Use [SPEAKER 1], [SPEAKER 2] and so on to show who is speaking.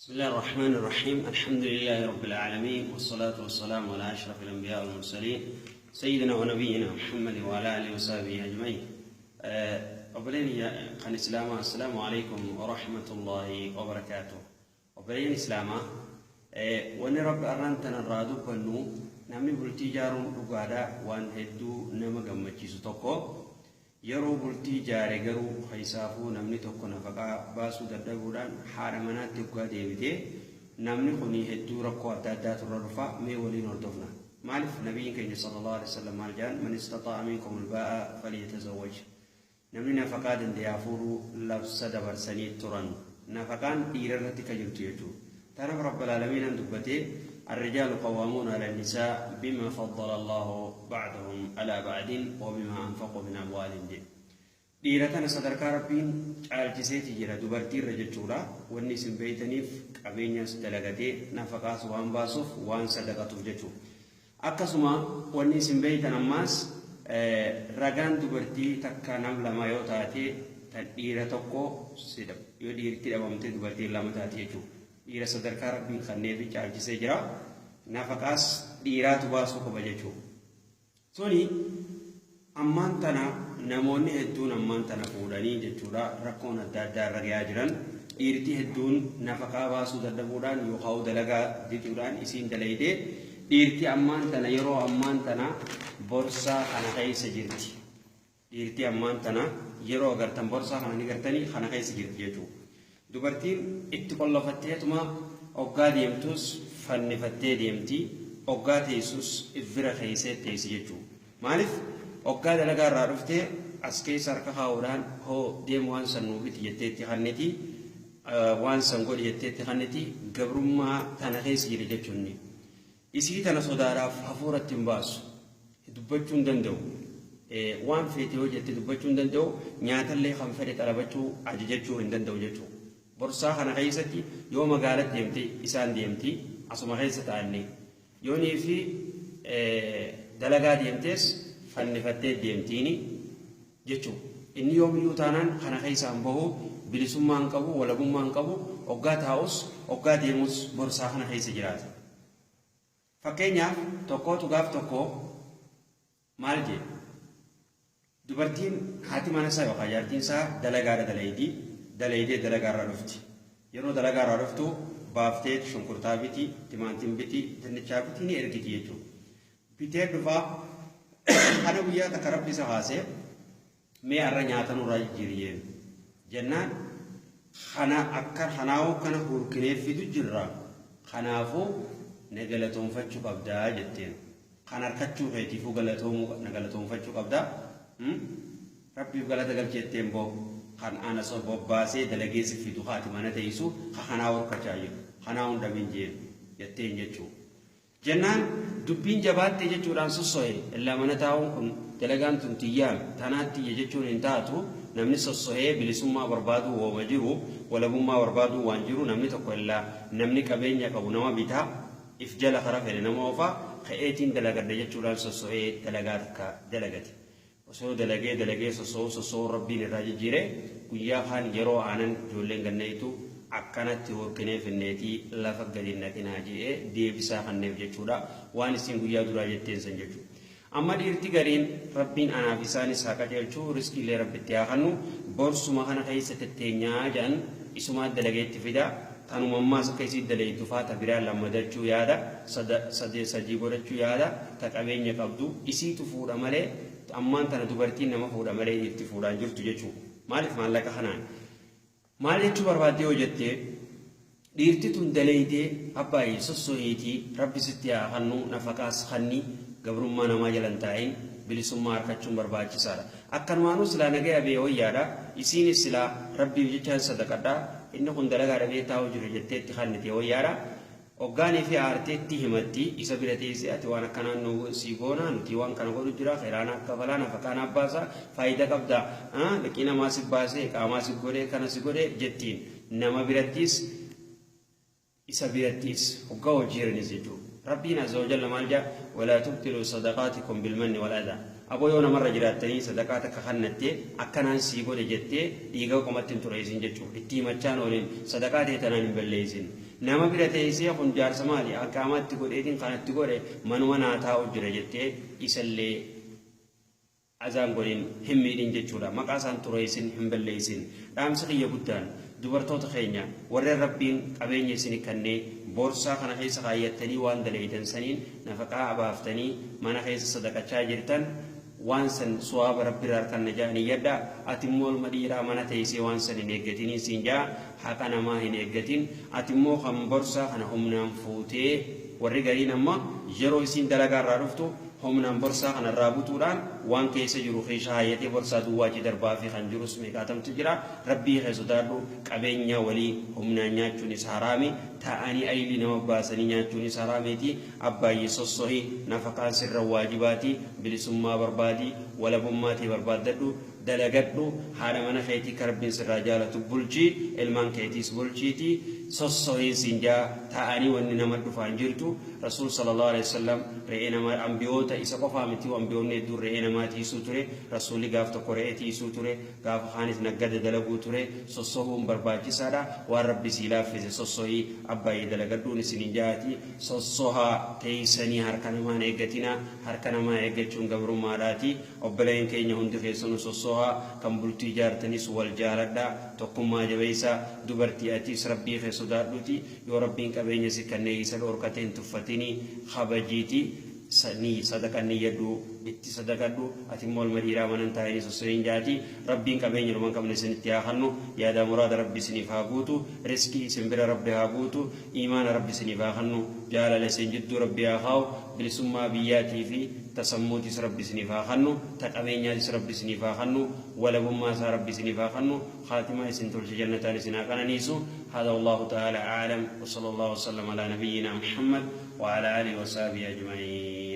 [SPEAKER 1] بسم الله الرحمن الرحيم. الحمد لله رب العالمين، والصلاة والسلام على أشرف الأنبياء والمرسلين، سيدنا ونبينا محمد وعلى آله وصحبه أجمعين. Obboleen kan Islaamaa، السلام عليكم ورحمة الله وبركاته. Obboleen Islaamaa، wanni Rabbi arraan tanarraa dubbannu, namni bultii ijaaruun dhugaadha waan hedduu nama gammachiisu tokko. Yeroo bultii ijaare garuu keessaafuu namni tokko nafaqaa baasuu dadhabuudhaan haadha manaatti hoggaa deebitee, namni kun hedduu rakkoo adda addaatu irra dhufa. Mee waliin hordofna. Maaliif Nabiyyiin keenya صلى الله عليه وسلم maal jedhan? من استطاع منكم الباءة فليتزوج. Namni nafaqaa dandeeyaa fuudhuu labsa dabarsanii turan. Nafaqaan dhiira irratti ka jirtu jechuudha. Tanaaf رب العالمين dubbatee: الرجال قوامون على النساء بما فضل الله بعضهم على بعض وبما أنفقوا من أموالهم jedhe. Dhiira tana sadarkaa Rabbiin caalchiseeti jira dubartiirra jechuudha. Wanni isin beeytaniif qabeenyas dalagatee nafaqaas waan baasuuf, waan sadaqatuuf jechuudha. Akkasuma wanni isin beeytan ammaas ragaan dubartii takka nam lama yoo taate, tan dhiira tokko yoo dhiirti dhabamte dubartiin lama taate jechuudha. Dhiira sadarkaa Rabbiin kanneefi caalchisee jira. Nafaqaas dhiiraatu baasuu qaba jechuudha. Suni ammaan tana namoonni hedduun ammaan tana fuudhanii jechuudha rakkoon adda addaa irra gahaa jiran, dhiirti hedduun nafaqaa baasuu dadhabuudhaan yookaan dalagaa diduudhaan isiin dalaydee, dhiirti ammaan tana yeroo ammaan tana borsaa kana keessa jirti. Dhiirti ammaan tana yeroo agartan borsaa kana ni gartanii, kana keessa jirti jechuudha. Dubartiin itti qollofatteetuma hoggaa deemtus fannifattee deemti, hoggaa teessus bira keessee teessi jechuudha. Maaliif hoggaa dalagaa irraa dhuftee as keessa harka kaa'uudhaan, "Hoo deemu, waan san nuu biti," jetteetti kanneti, "Waan san godhi," jetteetti kanneti. Gabrummaa tana keessa jira jechuun isii tana sodaadhaaf hafuuratti hin baasu, dubbachuu hin danda'u. Waan feete yoo jette dubbachuu hin danda'u, nyaatallee kan fedhe xalabachuu, ajajachuu hin danda'u jechuudha. Borsaa kana keessatti yoo magaalatti deemte isaan deemti, asuma keessa taa'anne. Yoonii fi dalagaa deemtees fannifattee deemtiini jechuudha. Inni yoomiyyuu taanaan kana keessaan bahu, bilisummaa hin qabu, walabummaa hin qabu, hoggaa taa'us hoggaa deemus borsaa kana keessa jiraata. Fakkeenyaaf tokkootu gaaf tokko maal jedhe? Dubartiin haati mana isaa yookaan jaartiin isaa dalagaadha dalaydii, dalaydee dalagaarraa dhufti. Yeroo dalagaarraa dhuftu baaftee shunkurtaa biti, timaatiin biti, dinnichaa biti, ni ergiti jechuudha. Bitee dhufaa kana guyyaa takka Rabbi isa kaasee, "Mee har'a nyaata nurraa jijjiiri," jennaan, "Kana akka kanaa'uu kana hurkinee fidu jirra. Kanaafuu na galatoonfachuu qabdaa," jetteen. "Kan harkachuu keetiifuu galatoomuu na galatoonfachuu qabdaa. Rabbiif galata galcheetteen boo, kan ana bobbaasee dalagee si fidu haati mana teessu ka kanaa horkachaa jiru. Kanaa hunda min jeen," jetteen jechuudha. Jennaan dubbiin jabaatte jechuudhaan sosso'e. Illaa mana taa'uun kun, dalagaan tun tiyyaan tanaatti iyya jechuun hin taatu. Namni sosso'ee bilisummaa barbaadu wooma jiru, walabummaa barbaadu waan jiru, namni tokko illaa namni qabeenya qabu nama bitaa, if jala kara fedhe nama oofaa. Ka'eetiin dalagadha jechuudhaan sosso'ee dalagaa takka dalagate. Osoo dalagee dalagee sosso'uu sosso'uu Rabbiin irraa jijjiire. Guyyaa kaan yeroo aanan ijoolleen ganneetu akkanatti horkinee finneetii lafa gadi naqinaa jedhee deebisaa kanneef jechuudha. Waan isin guyyaa duraa jetteen san jechuudha. Amma dhiirti gariin, Rabbiin anaaf isaanis haa qajeelchuu, riskiilee Rabbitti haa kennu, borsuma kana keessa tetteenyaa jedhan, isumaa dalageetti fida. Tanuma ammaas akka isii dalaytu faata biraa lammadachuu yaada, sadii godhachuu yaada, ta qabeenya qabdu isiitu fuudha malee ammaan tana dubartiin nama fuudha malee dhiirti fuudhaan jirtu jechuudha. Maaliif maallaqa kanaan? Maal jechuu barbaaddee yoo jettee, dhiirti tun daleeytee abbaayee sosso'iitii Rabbi sitti haa kennu, nafaqaas kanni, gabrummaa namaa jalan taa'in, bilisummaa harkachuun barbaachisaadha. Akkanumaanuu silaa nagaya bee wayyaadha. Isiinis silaa Rabbiif jechaan sadaqadha. Inni kun dalagaa dhabee taa'u jiru jetteetti kannite wayyaadha. Hoggaanii fi aarteetti himatti, isa bira teessee, "Ati waan akkanaan nu sii goona, nuti waan kana godhu jira, khiraana akka falaa, nafaqaa naaf baasa, faayidaa qabda, liqii namaa si baasee, qaamaa si godhee, kana si godhee," jettiin. Nama birattis isa birattis hoggaa hojii jiranis jechuudha. Rabbiin عز وجل maal jedha? ولا تبطلوا صدقاتكم بالمن والأذى. Aboo yoo namarra jiraattanii sadaqaa takka kennattee akkanaan sii godhe jettee dhiiga qomatti hin xureessin jechuudha. Itti himachaan oolin, sadaqaa ta'e tanaan hin balleessin. Nama bira teessee kun jaarsa maali akkaamaatti godheetiin kanatti godhe manuma naa taa'u jira jettee isallee azaan godhin, hin miidhin jechuudha. Maqaa isaan xureessin, hin balleessin. Dhaamsi kiyya guddaan dubartoota keenya warreen Rabbiin qabeenya isin kennee boorsaa kana keessa kaayyattanii waan daleeytan saniin nafaqaa abaaftanii mana keessa sadaqachaa jirtan, waan san suwaaba Rabbi irraa harkanna ja'anii yadda. Ati immoo ilma dhiiraa mana teessee waan san hin eeggatiniin siin ja'a, haqa namaa hin eeggatin. Ati immoo kan borsaa kana humnaan fuutee, warri gariin amma yeroo isiin dalagaa irraa dhuftu humnaan borsaa kana irraa butuudhaan waan keessa jiru keessa hayyatee borsaa duwwaa achi darbaa fi kan jirus meeqaatamtu jira. Rabbii kee sodaadhu. Qabeenya walii humnaan nyaachuunis haraami, taa'anii ayilii nama baasanii nyaachuunis haraamiiti. Abbaayyee sossohi, nafaqaan sirra waajibaati. Bilisummaa barbaadi, walabummaatii barbaaddadhu, dalagadhu, haadha mana keetii ka Rabbiin sirraa jaalatu bulchi, ilmaan keetiis bulchiiti sossohiin siin jaa. Taa'anii wanni nama dhufaan jirtu. Rasuul sallallahu alaihi wasallam re'ee nama, ambiyoota isa qofaa miti, ambiyoonni hedduun re'ee namaa tiisuu ture. Rasuulli gaaf tokko re'ee tiisuu ture, gaafa kaanis naggada dalaguu ture. Sossohuun barbaachisaadha. Waan Rabbi sii laaffise sossohii, abbaay'ee dalagadhuun isiniin jaati. Sossohaa, teeysanii harka namaan eeggatina. Harka namaa eeggachuun gabrummaadhaati. Obboleen keenya hundi keessanuu sossohaa. Kan bultii ijaartanis wal jaaladha, tokkummaa jabeessaa. Dubartii, atiis Rabbii kee sodaadhuuti yoo Rabbiin qabeenya si kennee isa dhoorkate hin tuffatini, kabajiiti ni sadaqan niyyadhu, itti sadaqadhu. Ati immoo ilma dhiiraa mana hin taa'inii sossohiin jaati. Rabbiin qabeenya dhuma hin qabne isinitti haa kennu. Yaadaa muraada Rabbi isiniif haa guutu, riskii isin bira Rabbi haa guutu, iimaana Rabbi isiniif haa kennu, jaalala isin jidduu Rabbi haa kaa'u, bilisummaa biyyaatii fi tasammuutis Rabbi isiniif haa kennu, ta qabeenyaatis Rabbi isiniif haa kennu, walabummaa isaa Rabbi isiniif haa kennu, خاتمة إسن تلش جنتان إسن قنانيسو. هذا والله تعالى أعلم، وصلى الله وسلم على نبينا محمد وعلى آله وصحبه أجمعين.